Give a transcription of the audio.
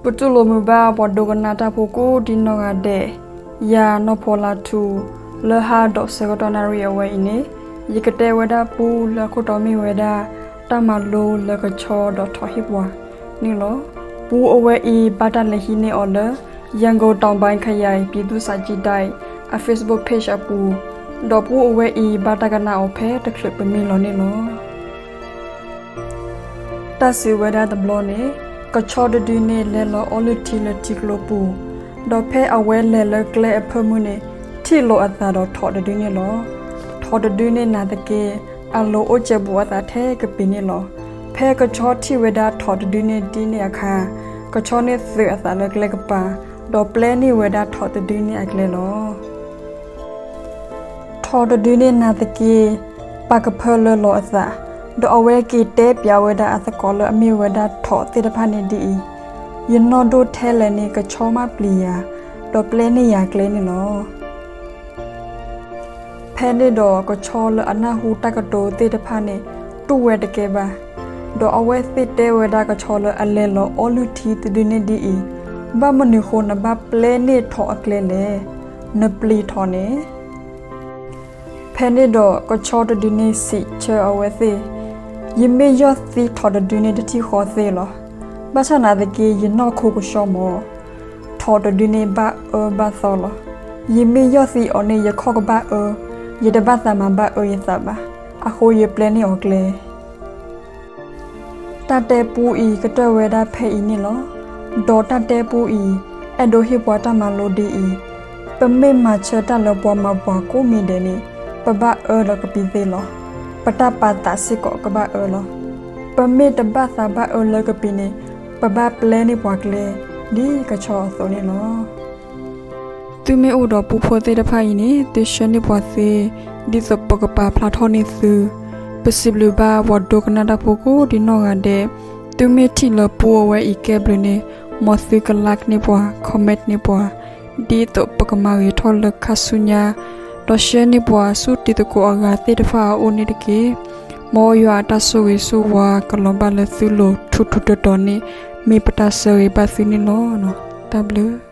ပတူၢ်လိာ်မုာ်ဘၣ်ပှၤဒိကနၣ်တၢ်ဖိကိးဒံနီၢ်ဂၤဒဲး, ယၤနီၢ်ဖီလါထူ, လၢဟါဒီးဆၢကတီၢ်နၣ်ရံၣ်အဝဲအံၤန့ၣ်, ယကတဲဝဲဒၣ်ပူလၢအခိၣ်တီမ့ၢ်ဝဲဒၣ် တၢ်မၤလိလၢကဆီဒီးထိးဟ့ၣ်ပှၤန့ၣ်လီၤ. ပူအဝဲအံၤဘၣ်တၢ်လဲၤဟံးန့ၢ်အီၤလၢ ရန်ကုန်တောင်ပိုင်းခရိုင်ပြည်သူ့စာကြည့်တိုက် အ Facebook page အပူၤ, ဒီးပူအဝဲအံၤဘၣ်တၢ်ကနၣ်အီၤဖဲတချုးပမံလီၤန့ၣ်လီၤ. တၢ်စံးဝဲဒၣ်တဘျီန့ၣ်, ကဆီတဒုန့ၣ်လဲၤလီၤအီလုၢ်ထံလၢထံကျိပူၤ, ဒီးဖဲအဝဲလဲၤလၢကျဲအဖၢမုၢ်န့ၣ်, ထံၣ်လိာ်အသးဒီးထိးတဒုန့ၣ်လီၤ. ထိးတဒုန့ၣ်နာ်သက့, အလိၤအိၣ်စဲးဘူးအသးထဲကပံၤန့ၣ်လီၤ. ဖဲကဆီထံၣ်ဝဲဒၣ်ထိးတဒုန့ၣ်ဒ်န့ၣ်အခါ, ကဆီန့ၣ်သုးအသးလၢကျဲကပၤ, ဒီးပျဲန့ၢ်ဝဲဒၣ်ထိးတဒုန့ၣ်အကျဲလီၤ. ထိးတဒုန့ၣ်နာ်သက့, ပာ်ကဖၢလၢလီၤအသး, ဒီးအဝဲက့ၤတဲပၠးဝဲဒၣ်အသကိးလၢအမ့ၢ်ဝဲဒၣ်ထိးသ့ၣ်တဖၣ်န့ၣ်ဒ်အံၤ, ယနီၢ်ဒိၣ်ထဲလဲၣ်န့ၣ်ကဆီမၢ်ပျံၤယၤ, ဒီးပျဲန့ၢ်ယၤကျဲန့ၣ်လီၤ. ဖဲန့ၣ်ဒီးကဆီလၢအနၢ်ဟူတၢ်ကတိၤသ့ၣ်တဖၣ်န့ၣ် တူၢ်ဝဲတကဲဘၣ်, ဒီးအဝဲသ့ၣ်တဲဝဲဒၣ်ကဆီလၢအလဲၤလီၤအီလုၢ်ထံတဒုန့ၣ်ဒ်အံၤ, ဘၣ်မနုၤဃိနဘၣ်ပျဲန့ၢ်ထိးအကျဲလဲၣ်, နပျံၤထိးန့ၣ်. ဖဲန့ၣ်ဒီးကဆီတဒုန့ၣ်စံးဆၢအဝဲသ့ၣ်, ယမ့ၢ်ယီၢ်သံထိးတဒုန့ၣ်တထံၣ်ဃီသ့လီၤ. ဘၣ်ဆၣ်နာ်သက့ ယနီၢ်ခိကဆှီမၢ်, ထိးတဒုန့ၣ်ဘၣ်အၢဘၣ်သီလီၤ. ယမ့ၢ်ယီၢ်သံအီၤန့ၣ် ယခီၣ်ကဘၣ်အၢ, ယတဘၣ်သးမၤဘၣ်အၢယသးဘၣ်. အဃိယပျဲန့ၢ်အီၤကျဲ. တၢ်တဲပူအံၤကတၢၢ်ဝဲဒၣ်ဖဲအံၤန့ၣ်လီၤ. ဒီးတၢ်တဲပူအံၤ အဲၣ်ဒိးဟ့ၣ်ပှၤတၢ်မၤလိဒ်အံၤ, ပမ့ၢ်မၤဆၢတၢ်လၢပှၤမၤပှၤကိးမံၤဒဲးန့ၣ်, ပဘၣ်အၢလၢကပံၤသ့လီၤ. ပတၢ်ပာ်သးစ့ၢ်ကီးကဘၣ်အၢလီၤ. ပမ့ၢ်တဘၣ်သးဘၣ်အၢလၢကပံၤန့ၣ်, ပဘၣ်ပျဲန့ၢ်ပှၤကျဲ ဒ်ကဆီအသိးန့ၣ်လီၤ. သုမ့ၢ်အိၣ်ဒီးပူဖိသ့ၣ်တဖၣ်အံၤန့ၣ် သုဆှၢန့ၢ်ပှၤသ့, ဒ်သိးပကပာ်ဖျါထီၣ်န့ၢ်သု. ပစံးဘျုးဘၣ်ပှၤဒိကနၣ်တၢ်ဖိကိးဒံနီၢ်ဂၤဒဲး, သုမ့ၢ်ထံၣ်လၢပူအဝဲအံၤကဲဘျုးန့ၣ်, မ်သုကlikeန့ၢ်ပှၤ, commentန့ၢ်ပှၤ, ဒ်သိးပကမၤဂ့ၤထီၣ်လၢခါဆူညါ, ဒီးshareန့ၢ်ပှၤဆူတံၤသကိးအဂၤသ့ၣ်တဖၣ်အအိၣ်န့ၣ်တက့ၢ်. မ်ယွၤအတၢ်ဆိၣ်ဂ့ၤဆိၣ်ဝါကလီၤဘၣ်လၢသုလိၤထူးထူးတီၤတီၤန့ၣ် မ့ၢ်ပတၢ်ဆၢဂ့ၤဘၣ်သုန့ၣ်လီၤ. တၢ်ဘျုး